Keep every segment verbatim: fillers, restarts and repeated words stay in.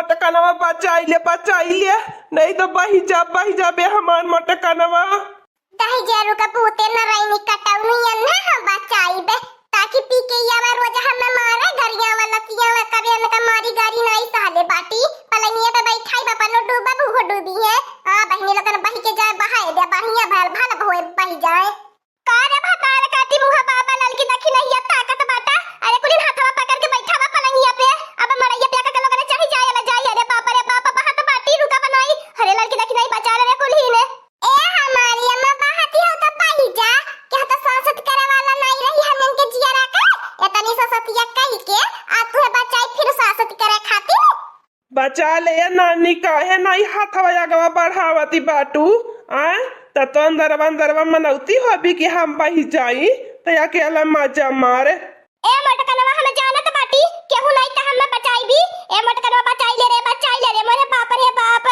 मोटकनवा बचाई ले, बचाई ले, नहीं तो बही जा, बही जाबे हमार मोटकनवा। दहिजरू का पूते नरैनी कटौनी अन्ना हम बचाइबे, ताकि पी के यावा रोज हमें मारे, गरियावा लतियावा, कबे हम का मारी गारी नाई सहले बाटी, पलंगिया पे बैठाई बा, पनो डूबा बूहो डूबी है। आ बहिनी लोगन बही के जाए, बहाए दे, बढ़िया भल, भल होए, बही जाए। का रे भतार काटी मुहा बाबा ललकी दखिनहिया ताकत बाटा, अरे कुलिन हाथवा पकड़ के बैठा बा पलंगिया पे, अब मड़ैया पे आके लोगन चढ़ी जाए ला जाई, अरे बाप रे बाप, बहत बाटी रुका बनाई, अरे ललकी दखिनही बचा ले रे कुलिन। ए हमारी अम्मा बहती हो तो बही जा, क्या तो सांसत करे वाला नहीं रही हमन के जिया रखा, इतनी ससतिया कही के, आ तू है बचाई फिर सांसत करे खातिर। बचा ले ए नानी, काहे नाई हाथवा आगवा बढ़ावती बाटू? आय, त तो अंदरवा अंदरवा मनौती होबी कि हम बही जाई, त अकेला मजा मार। ए मोटकनवा, हम जानत बाटी, केहू नाई त हम बचाई भी। ए मोटकनवा, बचाई ले रे, बचाई ले रे, मोरे बाप रे बाप।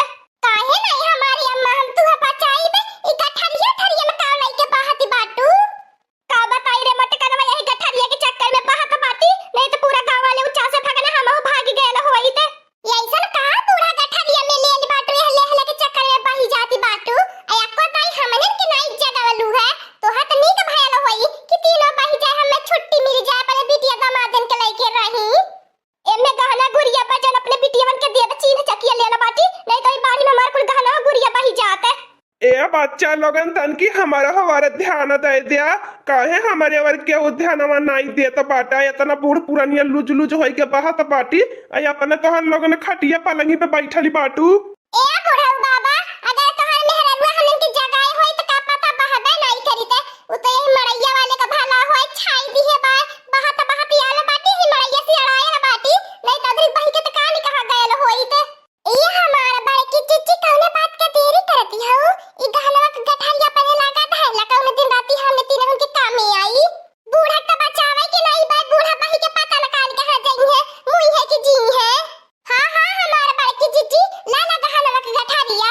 काहे नाई हमारी अम्मा, हम तुहे बचाई बे, ई गठरिया ठरिया में का नाई के बहती बाटू? का बताई रे मोटकनवा, यही गठरिया के चक्कर में बहत बाटी, नहीं तो पूरा गाँव वाले उच्चा से भगना हमहू भाग गयल होइत। ये ऐसन का बूढ़ा गठरिया में लेल बाटू, यह लेहले के चक्कर में बही जाती बाटू। आ एको दाई हमनन के नाई जगवलू है, तो हत नीक भयल होई कि तीनों बही जाए, हमें छुट्टी मिल जाए, अपने बिटिया दामादन के लेके रही। एमे गहना गुरिया बा जन अपने बिटियवन के देब, चीन्ह चकिया लेला बाटी, नहीं तो ई बाड़ी में हमार कुल गहना गुरिया बही जात। ए बच्चा लोगन, तनकी हमारा हवारे ध्यान दे दिया, काहे हमारे वर केहू ध्यानवा नाई देत बाटा। इतना बूढ़ पुरानिया लुज लुज होई के बहत बाटी, आ अपने तोहन लोगन खटिया पलंगी पे बैठली बाटू। ए बुढ़ऊ बाबा, अगर तोहर मेहररुआ हमन के जगाए होई त का पता बहबे नाई करी ते। उ तो यही मड़ैया वाले का भला होए, छाई दिहे बा, बहत बहत आल बाटी, ही मड़ैया से अड़ायल बाटी, नहीं तो अदरी बही के त का नहीं कहा गयल होई ते। ए हमार बड़की चिच्ची, कौने बात के देरी करती हऊ? ई गहनवा के गठरिया पहने लागा धैला, कौने दिन राती हमने तीनों के कामे आई। बूढ़ा त बचावे के नाई बा, बूढ़ा बही के पता न काल कहाँ जई है, मुई है कि जी है। हाँ, हाँ, हमार बड़की चिच्ची, ला ला गहनवा के गठरिया।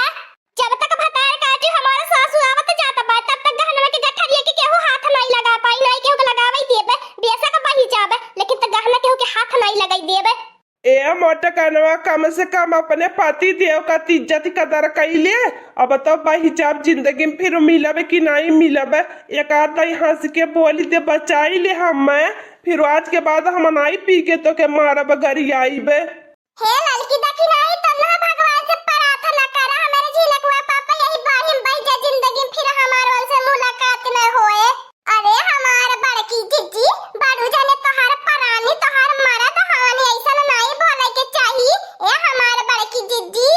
जब तक भतार काटी हमार सासू आवत जात बा, तब तक गहनवा के गठरिया के केहू हाथ नाई लगा पाई, नाई केहू के लगावे देबे, बेशक बही जाबे, लेकिन त गहना केहू के हाथ नाई लगाई देबे। ए मोटकनवा, कम से कम अपने पति देव का त इज्जत कदर कइले। अब तो बही जाब, जिंदगी में फिर मिलब कि नाई मिलब। एक आध दाई हंस के बोली दे, बचाई ले हमें, फिर आज के बाद हम नाई पी के तोके मारब, गरियाइब। हे ललकी दखिनही, तन्हा भगवान से प्रार्थना करा, हमारे झिनकुआ पापा यही बाढ़ी में बही जा, जिंदगी में फिर हमार उनसे मुलाकात न होए। अरे हमार बड़की जिज्जी, बड़ू जने तोहार परानी, तोहार मरद हानी, ऐसन नाई बोले के चाही। ए हमार बड़की जिज्जी,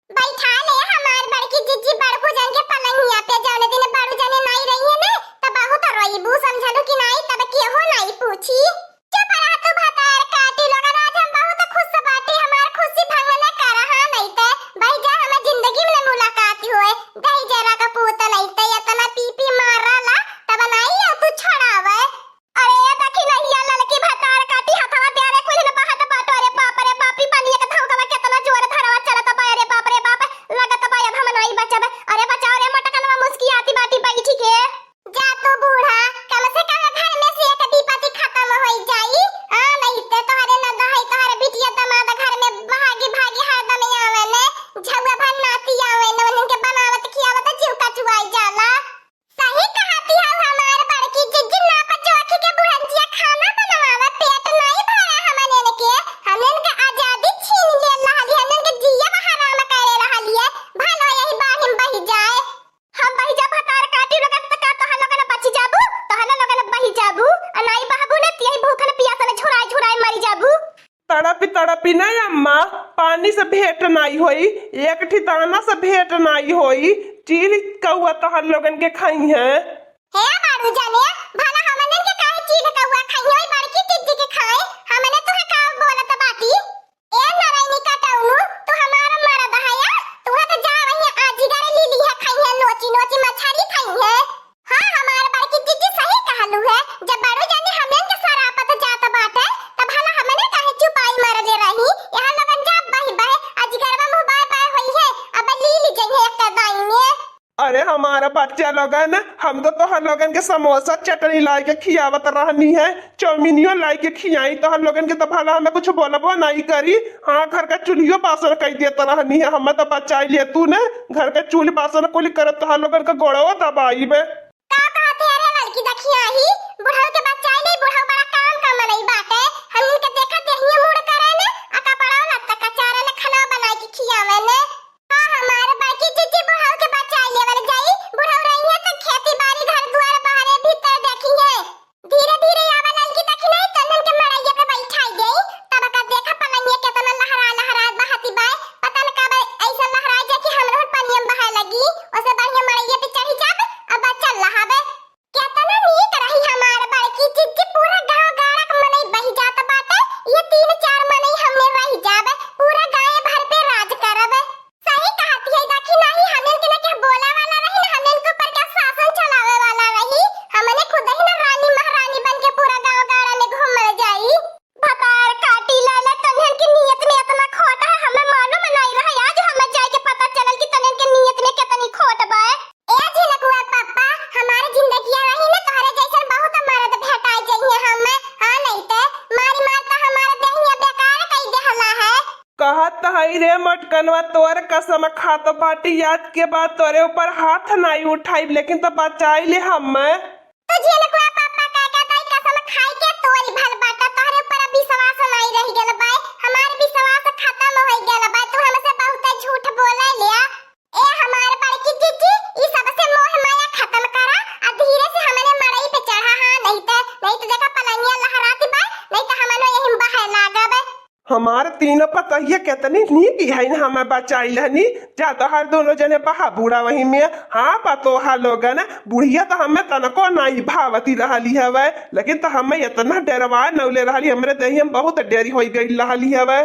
बैठा ले हमार बड़की जिज्जी बड़कू जन के पलंगिया पे। जौने दिन बड़ू जने नाई रही है ना, तब बहुत रोईबू, समझलू कि नाई, तब केहू नाई पूछी। चुप रह तू भतार काटी लोगन, आज हम बहुत खुश बाटी, हमार खुशी भंग न कर, हाँ, नहीं ते भाई जा, हमें जिंदगी में न मुलाकात होए, दही जरा का पूत नहीं ते इतना पी पी मारला, तब नाई है तू छोड़ावे। अरे ये देखी नहीं, या ललकी भतार काटी हथवा दे रे, कुल न बहत बाटो, अरे बाप रे बाप, ई पानी के धौकवा केतना जोर धरवा चलत बा, अरे बाप रे बाप, लगत बा अब हम नाई बचब। अरे बचाओ रे मोटकनवा, मुस्कियाती बाटी बैठी के। जा तू बूढ़ा, कम से कम घर में से एक विपत्ति खत्म होई जाई। आ, नहीं ते तोहरे न दहाई, तोहरे बिटिया दमाद घर में भागी भागी हरदम आवे ने, झउआ भर नाती आवे ने, उन्हन के बनावत खियावत जीव कचुआई जाला। सही कहती हौ हमार बड़की जिज्जी, ना पचोखी के बुढ़ंचिया खाना बनवावे, पेट नहीं भरा हमन के, हमन के आजादी छीन ले रहलिए, हमन के जिया हराम करे रहलिए, भलो यही बाढ़ में बही जाए। हम बही जा भतार काटी लोगन त का तोहन लोगन बची जाबू? तोहन लोगन बही जाबू? आ नाई बहबू न तियही भूखन पियासन झुराए झुराए मरी जाबू। तड़पी तड़पी न अम्मा, पानी से भेंट नाई होई, एक ठिताना से भेंट नाई होई, चील कौआ तोहन लोगन के खाई है। हे बारू जाने, भला हमनन के काहे चील कौआ खाई होई, बड़की जिज्जी के खाए, हमने तुहे का बोलत बाटी? ए नारायणी कटौनू, तू हमारा मरद हया, तू है तो जा वहीं आजीगर लीली है खाई है, नोची नोची मछरी खाई है। हाँ, हमार बड़की जिज्जी सही कहलू है, जब बड़ू जाने हमन के सरापत जात बाटे, तब भला हमने काहे चुपाई मरले रही? यहाँ लोगन जा बही बहे, अजगरवा मुँह बाय बाय होई है, अब लीली जइहे एक दाई में। अरे हमारा बच्चा लोगन, हम तो तोहर लोगन के समोसा चटनी लाई के खियावत रहनी है, चौमिनियो लाई के खियाई तोहर लोगन के, तो भला हमें कुछ बोलबो नहीं करी। हाँ, घर का चूल्हियो बासन कई देत रहनी है, हमें तो बचाई ले तू ने। घर के चूल्हि बासन कुल करत तोहर लोगन का गोड़ो दबाई बे। का कहत है रे लड़की दखियाही, बुढ़ऊ के बच्चा नहीं, बुढ़ऊ बड़ा काम का मनई बाटे। हम इनके देखा देहिया मूड़ करे ने, आ कपड़ा लत्ता कचारे ने, खाना बनाई के खियावे ने। हाँ, हमारे बड़की जीजी बुढ़ऊ के बच्चा लेवल जाई, बुढ़ऊ रही है तो खेती बाड़ी घर दुआर बाहरे भीतर देखी है। धीरे धीरे आवा लड़की दखियाही, तन्नन के मड़ैया पे बैठाई देई, तब का देखा पलंगिया केतना लहरा लहरा बहती बाय, पता न कब ऐसा लहरा जाए कि हमरो पनिया में बहाए लगी, ओसे बढ़िया मड़ैया पे चढ़ी जाब, अब चल रहा बे। केतना नीक रही हमार बड़की जीजी, पूरा गांव गाड़ा के मनई बहि जात बाटे, ये तीन चार मनई हमें रहि जाबे, पूरा गांव भर पे राज करबे। सही कहत है, देखी नहीं, हमन के ना केहू बोले वाला रही, ना हमन के ऊपर केहू शासन चलावे वाला रही, हमने खुद ही ना रानी महारानी बन के पूरा गांव गाड़ा में घूमल जाई। भतार काटी लाले तन्हन की नियत में इतना खोट है, हमें मालूम नहीं रहा, आज हमें जाए के पता चलल कि तन्हन की नियत में कितनी खोट बा। ए झिनकुआ पापा, हमारे जिंदगिया रही ना तोहरे जैसन बहुत मर्द भेटाई जइहे हमें। हाँ नहीं ते मारी मार तो हमारे देहिया बेकार कई देहला है। कहत हई रे मटकनवा, तोर कसम खात बाटी, आज के बाद तोरे ऊपर हाथ नाई उठाइब, लेकिन तो बचाई ले हमें। तो झिनकुआ पापा का का ताई कसम खाई के तोरी भल बाटा, तोहरे ऊपर अब विश्वास नाई रह गेल बाय, हमार विश्वास खत्म हो गेल बाय, तू हमसे बहुत झूठ बोले लिया। ए हमार बड़की जीजी, ई सबसे मोह माया खत्म करा, आ धीरे से हमने मड़ई पे चढ़ा, हाँ, नहीं तो, नहीं तो देखा पलंगिया लहराती बा, नहीं तो हमनो यही बहे लागब। हमार तीनों पतोहिया केतनी नीक हइन, हमें बचाई लहनी। जा तोहर दोनों जने बहा बूड़ा वही में। हाँ पतोहा लोगन, बुढ़िया तो हमें तनको नाई भावती रहली हवे, लेकिन तो हमें इतना डरवा नौले रहली, हमरे देहिया में बहुत डेरी होई गई रहली हवे।